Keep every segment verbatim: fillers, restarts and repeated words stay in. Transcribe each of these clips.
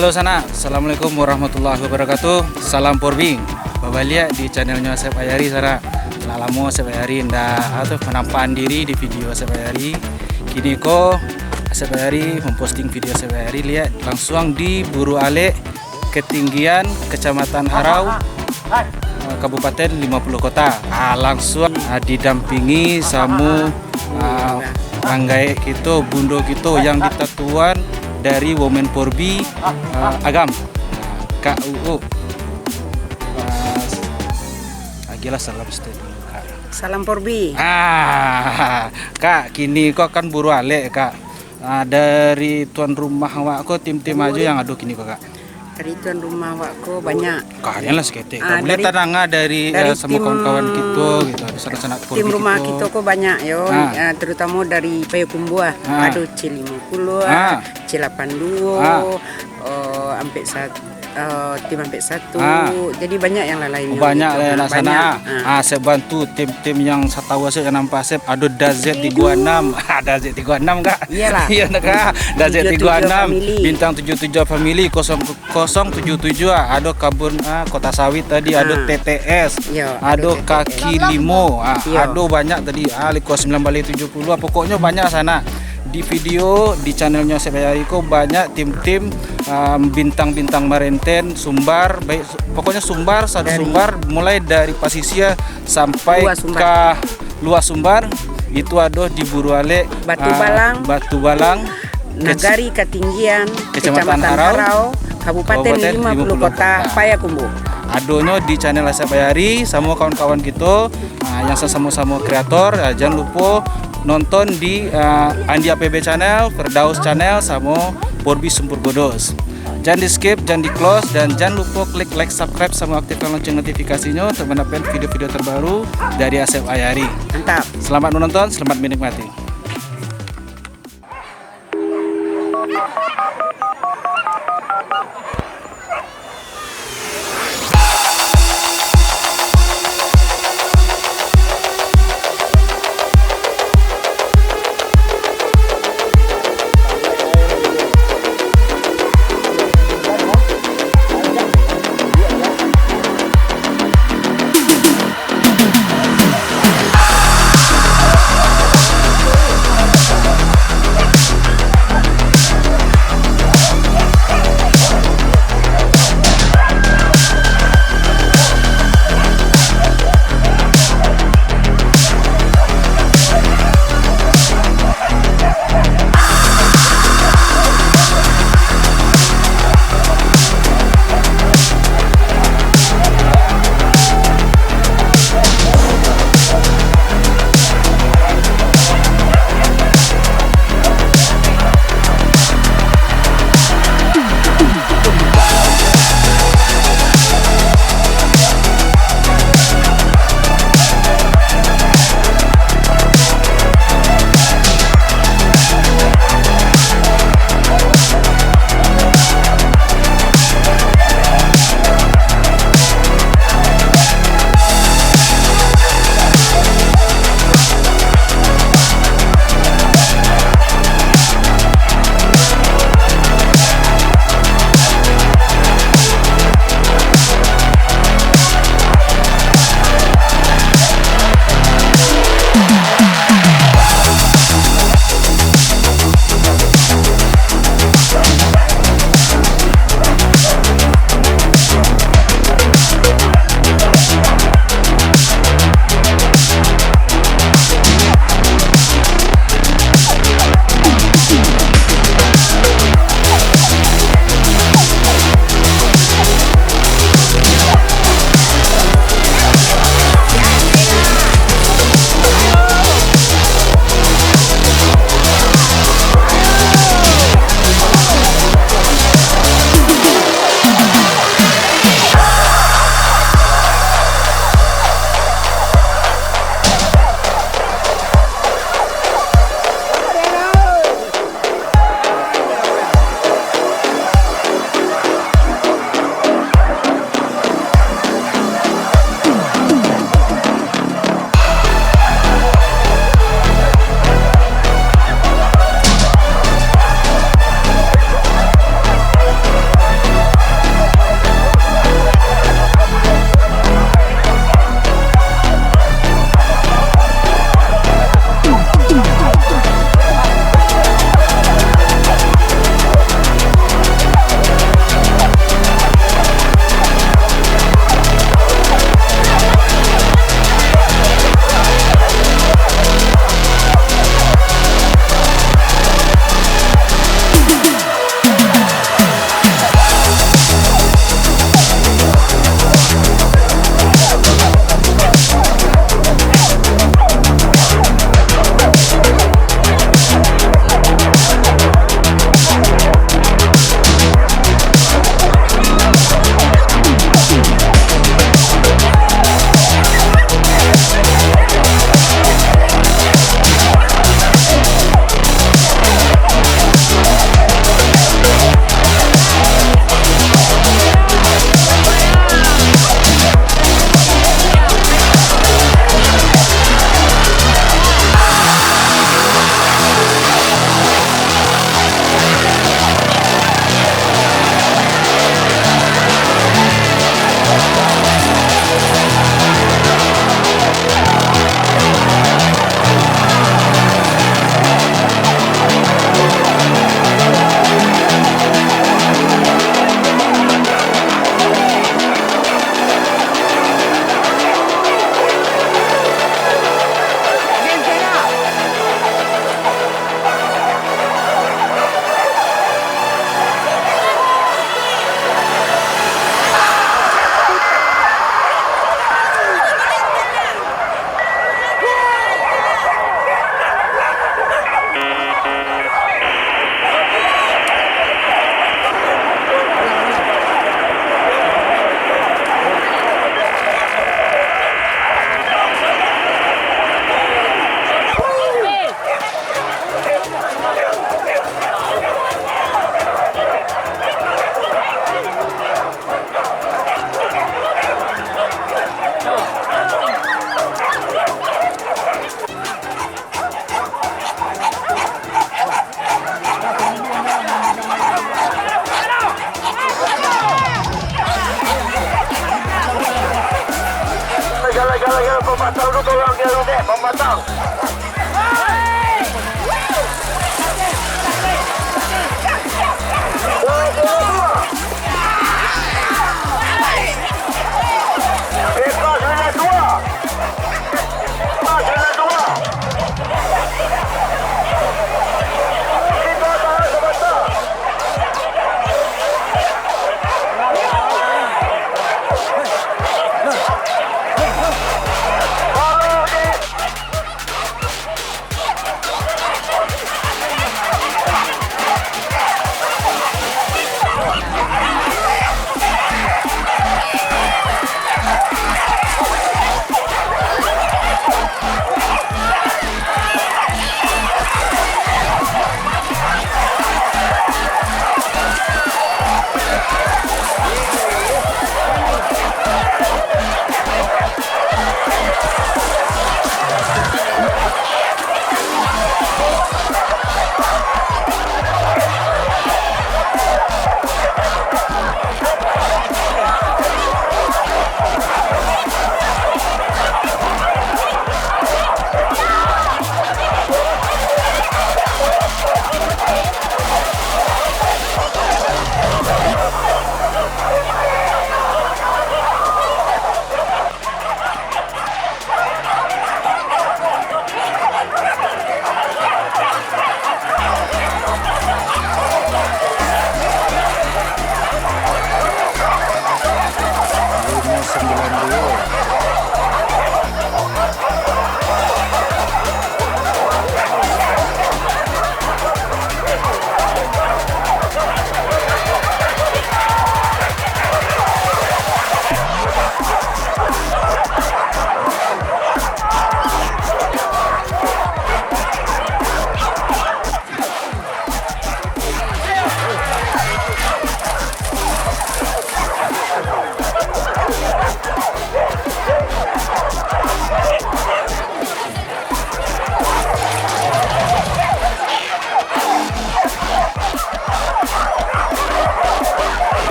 Halo sanak, assalamualaikum warahmatullahi wabarakatuh. Salam Porbi. Babaliak di channelnyo Asep Ayari sanak. Lah lamo Asep Ayari ndak, ah, tu, manampakkan diri di video Asep Ayari. Kini ko Asep Ayari memposting video Asep Ayari, lihat langsung di Buru Alek, ketinggian Kecamatan Harau, eh, Kabupaten Lima Puluh Kota. Ah, langsung, ah, didampingi samo, ah, anggaek kito, bundo kito yang ditatuan dari Women Porbi, ah, Agam, Kak Uuk. Ah, agiahlah salam sejahtera dulu, Kak. Salam Porbi. Ah, Kak, kini ko kan Buru Alek, Kak. Ah, dari tuan rumah awak ko, tim-tim ajo yang ado kini ko, Kak? Dari tuan rumah awak ko banyak. Kalian lah saketek. Ah, Kak, boleh dari, tadanga dari, dari eh, samo tim, kawan-kawan kito gitu, sanak-sanak tim Porbi rumah kito. Kito ko banyak yo, ah, ah, terutamo dari Payakumbuh, ah. Ah. Ado C limo puluh, ah, ah, C lapan duo, ah, oh, ampek sat-, eh, tim ampek satu. Ah. Jadi banyak yang lain-lain. Oh, banyak gitu. Lah, ah, nak banyak. Sana. Ah. Ah, Asep bantu tim-tim yang satahu Asep, yang nampak Asep, ado Dazet tigo enam. Ah, Dazet tigo enam, Kak? Iyalah. Iya, Kak. Dazet tigo enam, tujuh tujuh family. Bintang tujuh tujuh family, kosong kosong tujuh tujuh, ah, ado kabun, ah, Kota Sawit tadi, ado, ah, T T S, yo, ado, ado T T S. Kaki Limo, ah, yo, ado banyak tadi, ah, Likua Sembilan Baleh Tujuh Puluh, ah, pokoknyo banyak sana. Di video, di channelnyo Asep Ayari ko banyak tim-tim, ah, bintang-bintang marenten, Sumbar, baik, pokoknyo Sumbar, sado dari Sumbar, mulai dari Pasisia sampai Luar Sumbar. Ka Luar Sumbar, itu ado di Buru Alek, Batu, ah, Balang, Batu Balang, Kec-, Nagari Katinggian, Kecamatan, Kecamatan Harau, Harau, Kabupaten, Kabupaten Lima Puluh, Lima Puluh Kota, Kota. Payakumbuh. Adonyo di channel Asep Ayari, samo kawan-kawan kito, ah, yang sasamo-samo kreator, ah, jan lupo nonton di, ah, Andi A P B Channel, Firdaus Channel, samo Porbi Sumpur Bodos. Jan di-skip, jan di-close, dan jan lupo klik like, subscribe, sama aktifkan lonceng notifikasinyo untuk mendapatkan video-video terbaru dari Asep Ayari. Mantap. Selamat menonton, selamat menikmati. Tahu tu orang dia tu dek, pamatang. Bebas, bebas, dua. Bebas, bebas, dua. Kita tahan sabanta.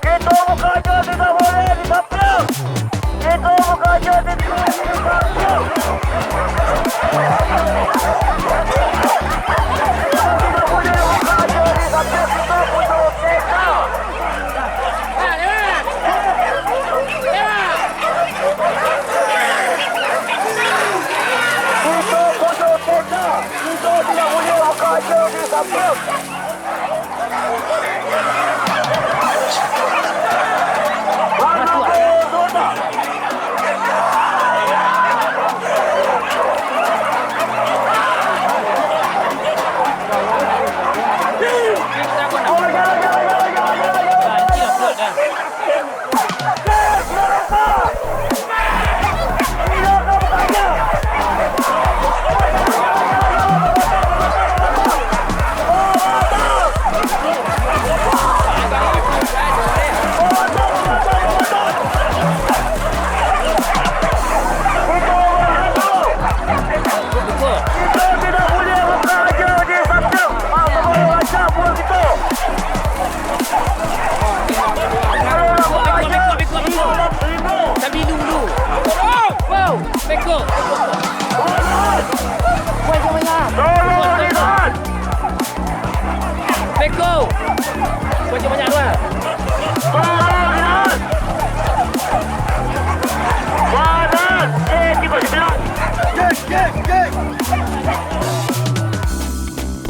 Kito buka aja, tidak boleh disapiak. Kito buka aja, tidak boleh disapiak. Kito tidak boleh buka aja, disapiak. Kito punya merdeka. Kito punya merdeka. Kito tidak boleh buka aja, disapiak. Beko. Beko. Beko.